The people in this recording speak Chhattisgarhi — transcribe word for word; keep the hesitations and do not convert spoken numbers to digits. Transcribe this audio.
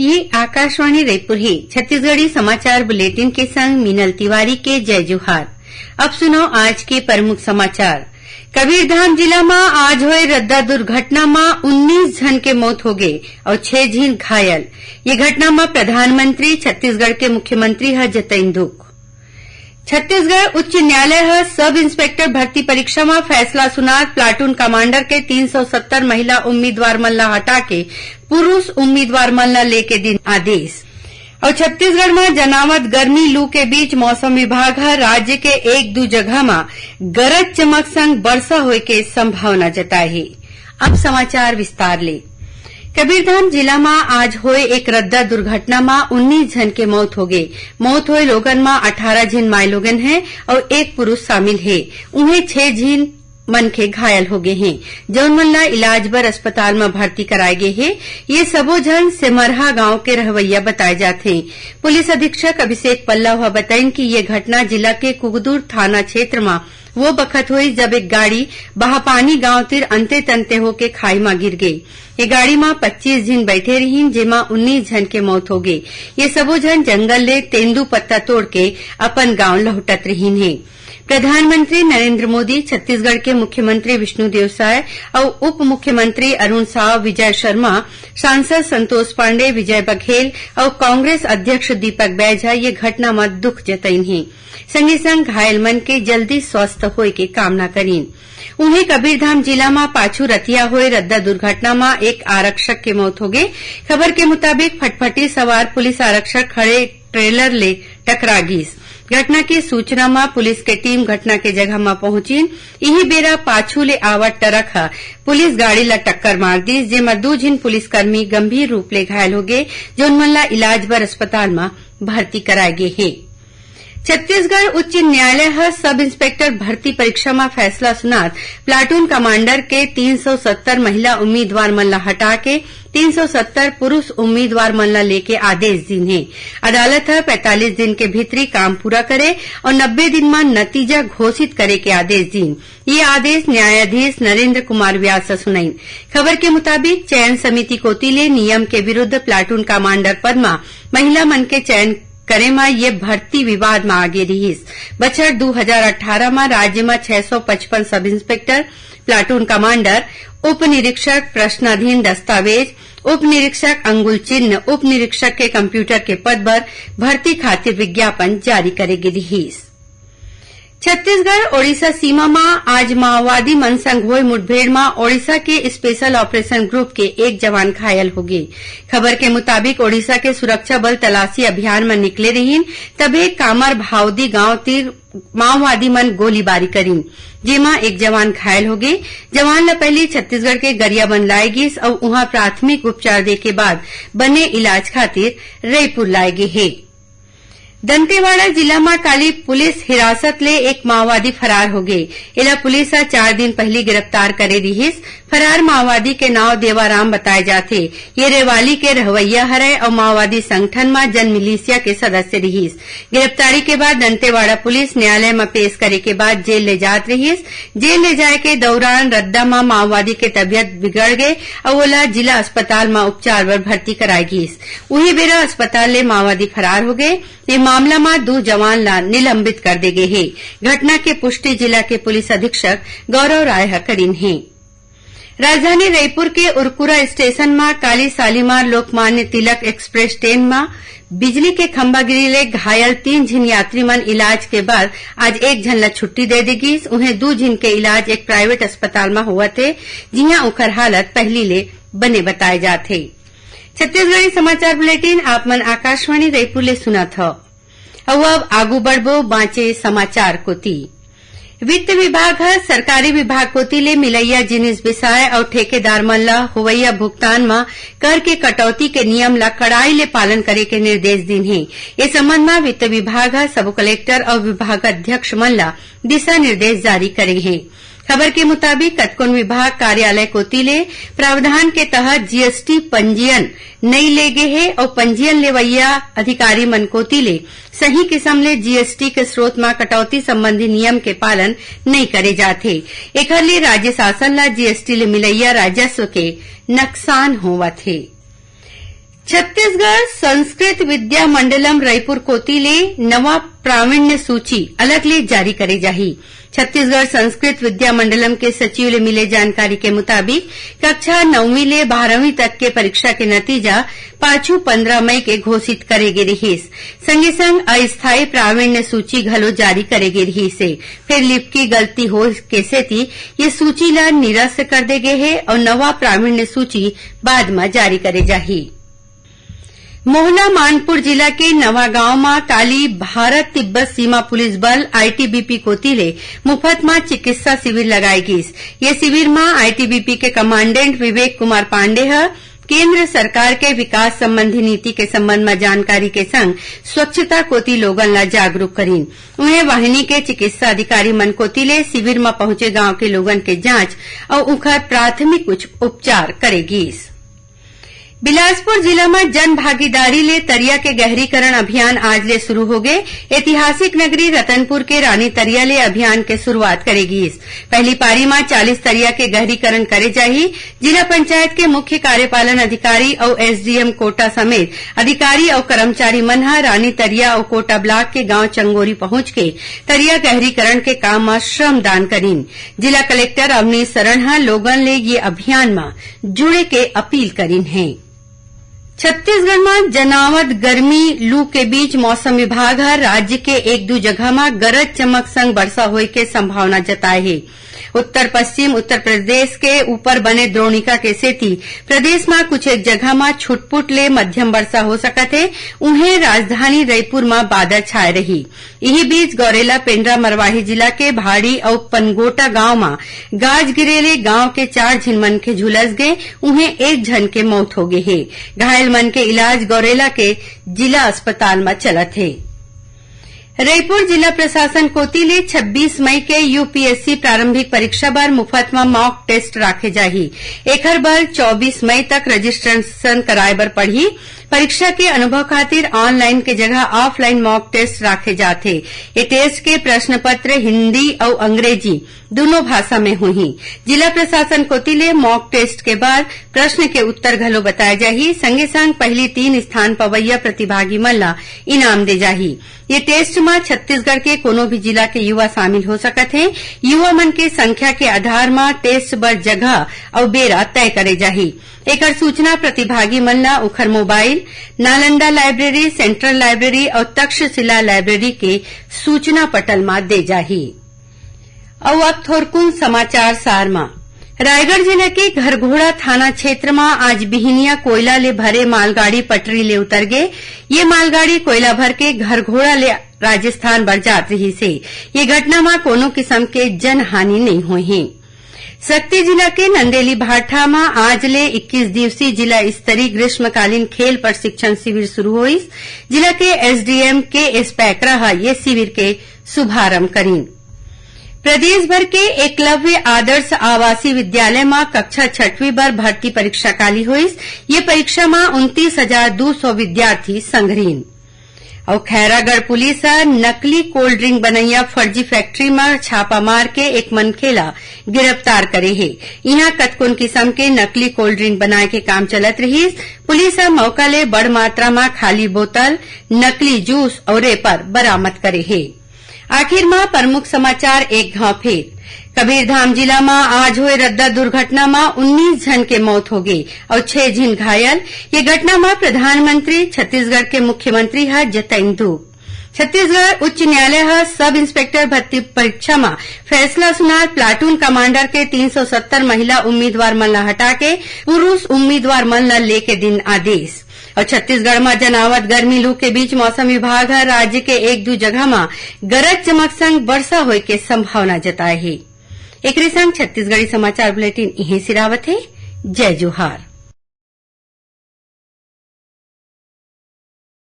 ये आकाशवाणी रायपुर हे। छत्तीसगढ़ी समाचार बुलेटिन के संग मीनल तिवारी के जय जोहार। अब सुनो आज के प्रमुख समाचार। कबीरधाम जिला म आज होए रद्दा दुर्घटना म उन्नीस झन के मौत होगे अउ छह झिन घायल। ये घटना म प्रधानमंत्री, छत्तीसगढ़ के मुख्यमंत्री ह जतइन दुख। छत्तीसगढ़ उच्च न्यायालय ह सब इंस्पेक्टर भर्ती परीक्षा म फैसला सुनात प्लाटून कमांडर के तीन सौ सत्तर महिला उम्मीदवार मन ला हटा के पुरुष उम्मीदवार मन ला लेके दिन आदेश। अउ छत्तीसगढ़ म जनावत गर्मी लू के बीच मौसम विभाग ह राज्य के एक दू जगह म गरज चमक संग बरसा होए के संभावना जताए हे। अब समाचार विस्तार ले। कबीरधाम जिला म आज होए एक रद्दा दुर्घटना म उन्नीस झन के मौत होगे। मौत होए लोगन म अठारह झिन माईलोगन हे अउ एक पुरुष शामिल हे। उहें, छह झिन मनखे घायल होगे हें, जउन मन ला इलाज बर अस्पताल म भर्ती कराए गे हे। ये सबो झन सेमरहा गांव के रहवइया बताए जात हें। पुलिस अधीक्षक अभिषेक पल्लव ह बताइन कि ये घटना जिला के कुगदुर थाना क्षेत्र म वो बखत होइस, जब एक गाड़ी बहापानी गांव तीर अंते-तंते होके खाई म गिर गे। ये गाड़ी म पच्चीस झिन बइठे रिहिन, जेमा उन्नीस झन के मौत होगे। ये सबो झन जंगल ले तेंदू पत्ता तोड़ के अपन गांव लहुटत रिहिन हे। प्रधानमंत्री नरेंद्र मोदी, छत्तीसगढ़ के मुख्यमंत्री विष्णुदेव साय अउ उप मुख्यमंत्री अरुण साव, विजय शर्मा, सांसद संतोष पांडे, विजय बघेल अउ कांग्रेस अध्यक्ष दीपक बैज ह ये घटना म दुख जतइन हे। संगे संग घायल मन के जल्दी स्वस्थ होए के कामना करीन। उहें, कबीरधाम जिला म पाछू रतिया होए रद्दा दुर्घटना म एक आरक्षक के मौत होगे। खबर के मुताबिक, फटफटी सवार पुलिस आरक्षक खड़े ट्रेलर ले टकरा गीस। घटना के सूचना म पुलिस के टीम घटना के जगह म पहुंचिन। इही बेरा पाछू ले आवत ट्रक ह पुलिस गाड़ी ल टक्कर मार दीस, जेमा दू झिन पुलिसकर्मी गंभीर रूप ले घायल होगे, जउन मन ल इलाज बर अस्पताल म भर्ती कराए गे हे। छत्तीसगढ़ उच्च न्यायालय ह सब इंस्पेक्टर भर्ती परीक्षा म फैसला सुनात प्लाटून कमांडर के तीन सौ सत्तर महिला उम्मीदवार मन ल हटा के तीन सौ सत्तर पुरुष उम्मीदवार मन ल लेके आदेश दीन हे। अदालत ह पैंतालीस दिन के भीतरी काम पूरा करे अउ नब्बे दिन म नतीजा घोषित करे के आदेश दीन। ये आदेश न्यायाधीश नरेंद्र कुमार व्यास ह सुनाइन। खबर के मुताबिक, चयन समिति कोति ले नियम के विरुद्ध प्लाटून कमांडर पद म महिला मन के चयन करे म ये भर्ती विवाद म आगे रिहिस। बछर दू हजार अट्ठारह म राज्य म छह सौ पचपन सब इंस्पेक्टर, प्लाटून कमांडर, उप निरीक्षक, प्रश्नाधीन दस्तावेज, उप निरीक्षक, अंगुल चिन्ह, उप निरीक्षक के कंप्यूटर के पद बर भर्ती खातिर विज्ञापन जारी करे गे रिहिस। छत्तीसगढ़ ओडिशा सीमा म आज माओवादी मन संग होए मुठभेड़ म ओडिशा के स्पेशल ऑपरेशन ग्रुप के एक जवान घायल होगे। खबर के मुताबिक, ओडिशा के सुरक्षा बल तलाशी अभियान म निकले रिहिन, तभे कामर भावदी गांव तीर माओवादी मन गोलीबारी करिन, जेमा एक जवान घायल होगे। जवान ल पहिली छत्तीसगढ़ के गरियाबंद लाए गिस अउ उहां प्राथमिक उपचार दे के बाद बने इलाज खातिर रईपुर लाए गे हे। दंतेवाड़ा जिला म काली पुलिस हिरासत ले एक माओवादी फरार होगे। एला पुलिस ह चार दिन पहिली गिरफ्तार करे रिहिस। फरार माओवादी के नांव देवाराम बताए जाथे। ये रेवाली के रहवइया हरय अउ माओवादी संगठन म जन मिलिशिया के सदस्य रिहिस। गिरफ्तारी के बाद दंतेवाड़ा पुलिस न्यायालय म पेश करे के बाद जेल ले जात रिहिस। जेल ले जाए के दौरान रद्दा म माओवादी के तबियत बिगड़ गे अउ ओला जिला अस्पताल म उपचार बर भर्ती कराए गिस। उही बेरा अस्पताल ले माओवादी फरार हो गे। ये मामला म दू जवान ला निलंबित कर दे गे हे। घटना के पुष्टि जिला के पुलिस अधीक्षक गौरव राय ह करिन हे। राजधानी रईपुर के उरकुरा स्टेशन म काली शालीमार लोकमान्य तिलक एक्सप्रेस ट्रेन म बिजली के खंभा गिरी ले घायल तीन झिन यात्री मन इलाज के बाद आज एक झन ल छुट्टी दे दे गिस। उहें, दू झिन के इलाज एक प्राइवेट अस्पताल म होवत हे, जिहां ओखर हालत पहिली ले बने बताए जात हे। छत्तीसगढ़ी समाचार बुलेटिन आप मन आकाशवाणी रईपुर ले सुनत हव। अउ अब आगू बढ़बो बांचे समाचार कोति। वित्त विभाग ह सरकारी विभाग कोति ले मिलइया जिनिस बिसाए अउ ठेकेदार मन ल होवइया भुगतान म कर के कटौती के नियम ल कड़ाई ले पालन करे के निर्देश दीन हे। ए संबंध म वित्त विभाग ह सबो कलेक्टर अउ विभागाध्यक्ष मन ल दिशा निर्देश जारी करे हे। खबर के मुताबिक, कतकोन विभाग कार्यालय कोति ले प्रावधान के तहत जीएसटी पंजीयन नइ ले गे हे अउ पंजीयन लेवइया अधिकारी मन कोति ले सही किसम ले जीएसटी के स्रोत म कटौती संबंधी नियम के पालन नइ करे जात हे। एखर ले राज्य शासन ल जीएसटी ले मिलइया राजस्व के नकसान होवत हे। छत्तीसगढ़ संस्कृत विद्या मंडलम रईपुर कोति ले नवा प्रावीण्य सूची अलग ले जारी करे जाही। छत्तीसगढ़ संस्कृत विद्या मंडलम के सचिव ले मिले जानकारी के मुताबिक, कक्षा नौवीं ले बारहवीं तक के परीक्षा के नतीजा पाछू पंद्रह मई के घोषित करे गे रिहिस। संगे संग अस्थायी प्रावीण्य सूची घलो जारी करे गे रिहिस हे, फेर लिपकी गलती होए के सेती ये सूची ला निरस्त कर दे गे हे अउ नवा प्रावीण्य सूची बाद म जारी करे जाही। मोहला मानपुर जिला के नवागांव म काली भारत तिब्बत सीमा पुलिस बल, आईटीबीपी, कोति ले मुफत म चिकित्सा शिविर लगाए गीस। ये शिविर म आईटीबीपी के कमांडेंट विवेक कुमार पांडे ह केंद्र सरकार के विकास संबंधी नीति के संबंध म जानकारी के संग स्वच्छता कोति लोगन ला जागरूक करीन। उहें, वाहिनी के चिकित्सा अधिकारी मन कोति ले शिविर म पहुंचे गांव के लोगन के जांच अउ उंखर प्राथमिक उच-, उपचार करे गीस। बिलासपुर जिला म जन भागीदारी ले तरिया के गहरीकरण अभियान आज ले शुरू होगे। ऐतिहासिक नगरी रतनपुर के रानी तरिया ले अभियान के शुरुआत करे गीस। पहली पारी म चालीस तरिया के गहरीकरण करे जाही। जिला पंचायत के मुख्य कार्यपालन अधिकारी अउ एसडीएम कोटा समेत अधिकारी अउ कर्मचारी मन ह रानी तरिया अउ कोटा ब्लॉक के गांव चंगोरी पहुंच के तरिया गहरीकरण के काम म श्रमदान करीन। जिला कलेक्टर अवनीश शरण ह लोगन ले ये अभियान म जुड़े के अपील करीन हे। छत्तीसगढ़ म जनावत गर्मी लू के बीच मौसम विभाग ह राज्य के एक दू जगह म गरज चमक संग बरसा होए के संभावना जताए हे। उत्तर पश्चिम उत्तर प्रदेश के ऊपर बने द्रोणिका के सेती प्रदेश म कुछ एक जगह म छुटपुट ले मध्यम बरसा हो सकत हे। उहें, राजधानी रईपुर म बादल छाए रही। इही बीच, गौरेला पेंड्रा मरवाही जिला के भाड़ी अउ पनगोटा गांव म गाज गिरे ले गांव के चार झिन मनखे झुलस गे, उहें एक झन के मौत हो गे हे। घायल मन के इलाज गौरेला के जिला अस्पताल म चलत हे। रईपुर जिला प्रशासन कोति ले छब्बीस मई के यूपीएससी प्रारंभिक परीक्षा बर मुफत म मॉक टेस्ट राखे जाही। एखर बर चौबीस मई तक रजिस्ट्रेशन कराए बर पड़ही। परीक्षा के अनुभव खातिर ऑनलाइन के जगह ऑफलाइन मॉक टेस्ट राखे जात हे। ये टेस्ट के प्रश्न पत्र हिंदी अउ अंग्रेजी दूनों भाषा में होही। जिला प्रशासन कोति ले मॉक टेस्ट के बाद प्रश्न के उत्तर घलो बताए जाही। संगे संग पहली तीन स्थान पवैया प्रतिभागी मन ला इनाम दे जाही। ये टेस्ट म छत्तीसगढ़ के कोनो भी जिला के युवा शामिल हो सकत हे। युवा मन के संख्या के आधार म टेस्ट बर जगह अउ बेरा तय करे जाही। एकर सूचना प्रतिभागी मन ला उखर mobile, Nalanda library, central library अउ तक्षशिला लाइब्रेरी के सूचना पटल म दे जाही। अउ अब थोरकुन समाचार सार म। रायगढ़ जिला के घरघोड़ा थाना क्षेत्र म आज बिहिनिया कोयला ले भरे मालगाड़ी पटरी ले उतर गे। ये मालगाड़ी कोयला भर के घरघोड़ा ले राजस्थान बर जात रिहिस हे। ये घटना म कोनो किसम के जनहानि नइ होए हे। सक्ती जिला के नंदेली भाठा म आज ले इक्कीस दिवसीय जिला स्तरीय ग्रीष्मकालीन खेल प्रशिक्षण शिविर शुरू होइस। जिला के एसडीएम के एस पैकरा ह ये शिविर के शुभारंभ करिन। प्रदेश भर के एकलव्य आदर्श आवासीय विद्यालय म कक्षा छठवीं बर भर्ती परीक्षा काली होइस। ये परीक्षा म उनतीस हजार दू सौ विद्यार्थी संघरिन। अउ खैरागढ़ पुलिस ह नकली कोल्ड ड्रिंक बनैया फर्जी फैक्ट्री म छापा मार के एक मनखे ला गिरफ्तार करे हे। इहां कतकोन किसम के नकली कोल्ड ड्रिंक बनाए के काम चलत रिहिस। पुलिस ह मौका ले बड़ मात्रा म खाली बोतल, नकली जूस अउ रेपर बरामद करे हे। आखिर म प्रमुख समाचार एक घाव फेर। कबीरधाम जिला म आज होए रद्दा दुर्घटना म उन्नीस झन के मौत होगे अउ छह झिन घायल। ये घटना म प्रधानमंत्री, छत्तीसगढ़ के मुख्यमंत्री ह जतइन दुख। छत्तीसगढ़ उच्च न्यायालय ह सब इंस्पेक्टर भर्ती परीक्षा म फैसला सुनार प्लाटून कमांडर के तीन सौ सत्तर महिला उम्मीदवार मन ला हटा के पुरुष उम्मीदवार मन ला लेके दिन आदेश। अउ छत्तीसगढ़ म जनावत गर्मी लू के बीच मौसम विभाग ह राज्य के एक दू जगह म गरज चमक संग बरसा होए के संभावना जताए हे। एकरे संग छत्तीसगढ़ी समाचार बुलेटिन इहें सिरावत हे। जय जोहार।